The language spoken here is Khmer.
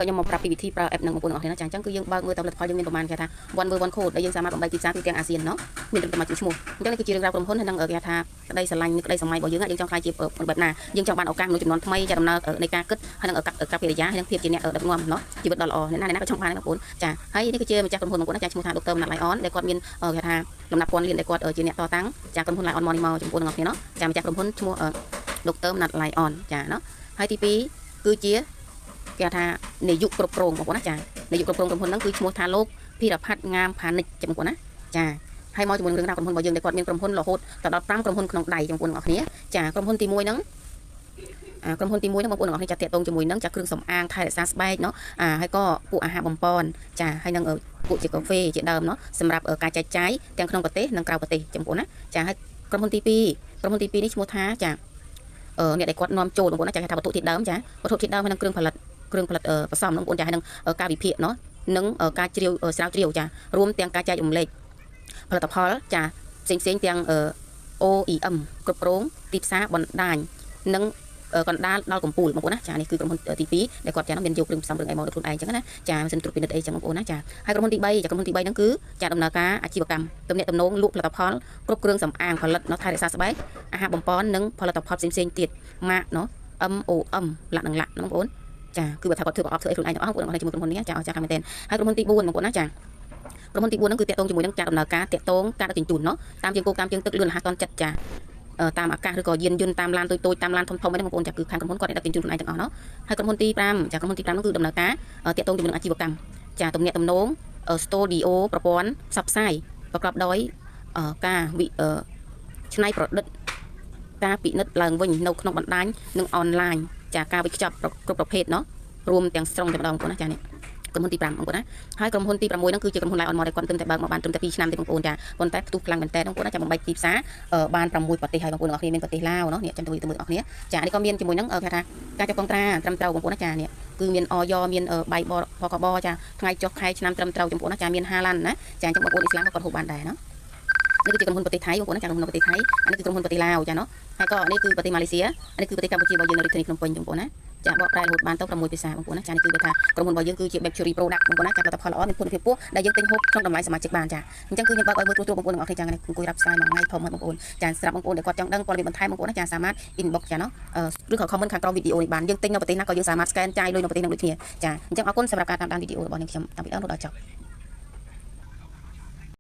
ខ្ញុំមកប្រាប់ពីវិធីប្រើ app នឹងបងប្អូនទាំងអស់គ្នាណាចាអញ្ចឹងគឺយើងបើកមើលទៅផលិតផលយើងមានប្រមាណគេថា one world one code ដែលយើងសាមញ្ញបំបីទីផ្សារទូទាំងអាស៊ានណោះមានត្រឹមតែមួយឈ្មោះអញ្ចឹងនេះគឺជារឿងរ៉ាវក្រុមហ៊ុនហើយនឹងគេថាក្តីស្រឡាញ់ក្តីសម័យរបស់យើងយើងចង់ក្លាយជាបែបណាយើងចង់បានឱកាសមនុស្សចំនួនថ្មីចាដំណើរនៃការគិតហើយនឹងកប្បកិរិយាហើយនឹងភាពជាអ្នកដឹកនាំណោះជីវិតដ៏ល្អអ្នកណាអ្នកណាក៏ចង់បានបងប្អូនចាហើយនេះគឺជាម្ចាស់ក្រុមហ៊ុនបងប្អូនចាឈ្មោះថាដុកទ័រមណាត់ឡៃអនដែលគាត់មានគេថាលំដាប់ពាន់លានដែលគាត់ជាអ្នកតតាំងចាក្រុមហ៊ុនឡៃអនមកនេះមកចំពោះទាំងអស់គ្នាណោះចាម្ចាស់ក្រុមហ៊ុនឈ្មោះដុកទ័រមណាត់ឡៃអនចាណោះហើយទី2គឺជាគេថានាយកគ្រប់គ្រងបងប្អូនណាចានាយកគ្រប់គ្រងក្រុមហ៊ុនហ្នឹងគឺឈ្មោះថាលោកភីរផាត់ងាមផានិចចាបងប្អូនណាចាហើយមកជាមួយនឹងរឿងរ៉ាវក្រុមហ៊ុនរបស់យើងដែលគាត់មានក្រុមហ៊ុនរហូតដល់5ក្រុមហ៊ុនក្នុងដៃបងប្អូនទាំងអស់គ្នាចាក្រុមហ៊ុនទី1ហ្នឹងក្រុមហ៊ុនទី1ហ្នឹងបងប្អូនទាំងអស់គ្នាចាតាក់ទងជាមួយនឹងចាគ្រឿងសម្អាងថែរក្សាស្បែកណោះហើយក៏ពួកអាហារបំពន់ចាហើយនឹងពួកជាកាហ្វេជាដើមណោះសម្រាប់ការចែកចាយទាំងក្នុងប្រទេសនិងក្រៅប្រទេសបងប្អូនណាចាហើយក្រុមហ៊ុនទី2ក្រុមហ៊ុនទី2នេះឈ្មោះថាចាអ្នកដែលគាត់នាំចូលបងប្អូនណាចាគេថាវត្ថុធាតុដើមចាវត្ថុធាតុដើមហើយនឹងគ្រឿងផលិតផ្សំបងប្អូនចាហើយនឹងការវិភាគណោះនិងការជ្រាវស្រាវជ្រាវចារួមទាំងការចែករំលែកផលិតផលចាផ្សេងផ្សេងទាំង OEM គ្រប់គ្រងទីផ្សារបណ្ដាញនិងកណ្ដាលដល់កំពូលបងប្អូនណាចានេះគឺក្រុមហ៊ុនទី2ដែលគាត់ចាមានយកគ្រឿងផ្សំរឿងអីមកដល់ខ្លួនឯងចឹងណាចាម៉ាស៊ីនត្រួតពិនិត្យអីចឹងបងប្អូនណាចាហើយក្រុមហ៊ុនទី3ចាក្រុមហ៊ុនទី3ហ្នឹងគឺចាដំណើរការអាជីវកម្មទំនាក់ទំនងលក់ផលិតផលគ្រប់គ្រឿងសម្អាងផលិតនៅថែរក្សាស្បែកអាហារបំពន់និងផលិតផលផ្សេងៗទៀតម៉ាកណោះ MOM លាក់និងលាក់បងប្អូនចាគឺបើថាគាត់ធ្វើប្រអប់ធ្វើអីខ្លួនឯងទាំងអស់បងប្អូនអរជាមួយក្រុមហ៊ុននេះចាអស្ចារ្យមែនទែនហើយក្រុមហ៊ុនទី4បងប្អូនណាចាក្រុមហ៊ុនទី4ហ្នឹងគឺតាក់ទងជាមួយនឹងការដំណើរការតាក់ទងការដឹកជញ្ជូនណោះតាមជើងគោកតាមជើងទឹកលឿនរហ័សតន់ចិត្តចាតាមអាកាសឬក៏យានយន្តតាមឡានតូចតូចតាមឡានធំធំហ្នឹងបងប្អូនចាគឺខាងក្រុមហ៊ុនគាត់ដឹកជញ្ជូនខ្លួនឯងទាំងអស់ណោះហើយក្រុមហ៊ុនទី5ចាក្រុមហ៊ុនទី5ហ្នឹងគឺដំណើរការតាក់ទងជាមួយនឹងអាជីវកម្មចាទំនាក់ទំនង studio ប្រព័ន្ធផ្សព្វផ្សាយប្រកបដោយការវិច្នៃប្រឌិតការពិនិត្យឡើងវិញនៅក្នុងបណ្ដាញនិងអនឡាញចាការវិខ្ចប់គ្រប់ប្រភេទណោះរួមទាំងស្រុងតែម្ដងបងប្អូនណាចានេះក្រុមហ៊ុនទី5បងប្អូនណាហើយក្រុមហ៊ុនទី6ហ្នឹងគឺជាក្រុមហ៊ុន Lion Mall ដែលគាត់ទើបតែបើកមកបានត្រឹមតែ2ឆ្នាំទេបងប្អូនចាប៉ុន្តែផ្ទុះខ្លាំងមែនតើបងប្អូនណាចាបំបែកទីផ្សារបាន6ប្រទេសហើយបងប្អូនទាំងអស់គ្នាមានប្រទេសឡាវណោះនេះចាំទៅមើលទាំងអស់គ្នាចានេះក៏មានជាមួយនឹងគេថាការចុះកុងត្រាត្រឹមត្រូវបងប្អូនណាចានេះគឺមានអយមានបាយបផកបចាថ្ងៃចុះខែឆ្នាំត្រឹមត្រូវបងប្អូនណាចាមានហាឡាន់ណាចាអញ្ចឹងបងប្អូនអ៊ីស្លាមក៏គាត់ហូបបានដែរណោះនេះគឺជាក្រុមហ៊ុនប្រទេសថៃបងប្អូនណាចាក្រុមហ៊ុនប្រទេសថៃអានេះគឺក្រុមហ៊ុនប្រទេសឡាវចាណោះហើយក៏នេះគឺប្រទេសម៉ាឡេស៊ីអានេះគឺប្រទេសកម្ពុជារបស់យើងនៅរាជធានីភ្នំពេញបងប្អូនណាចាបកប្រែរហូតបានទៅ6ភាសាបងប្អូនណាចានេះគឺវាថាក្រុមហ៊ុនរបស់យើងគឺជា Bakery Product បងប្អូនណាចាផលិតផលល្អមានគុណភាពខ្ពស់ដែលយើងទិញហូបក្នុងតម្លៃសមាជិកបានចាអញ្ចឹងគឺខ្ញុំបើកឲ្យមើលត្រួសត្រាបងប្អូនទាំងអស់គ្នាចាអង្គុយរាប់ផ្សាយមួយថ្ងៃធំហើយបងប្អូនចាស្រាប់បងប្អូនដែលគាត់ចង់ដឹងព័ត៌មានបន្ថែមបងប្អូនណាចាសាមញ្ញ inbox ចាណោះឬក៏ comment ខាងក្រោមវីដេអូនេះបានយើងទិញនៅប្រទេសណាក៏យើងសាមញ្ញ scan ចាយលុយនៅប្រទេសនោះដូចគ្នាចាអញ្ចឹងអរគុណសម្រាប់ការតាមដានវីដេអូរបស់នាងខ្ញុំតាំងពីដើមរហូតដល់ចប់។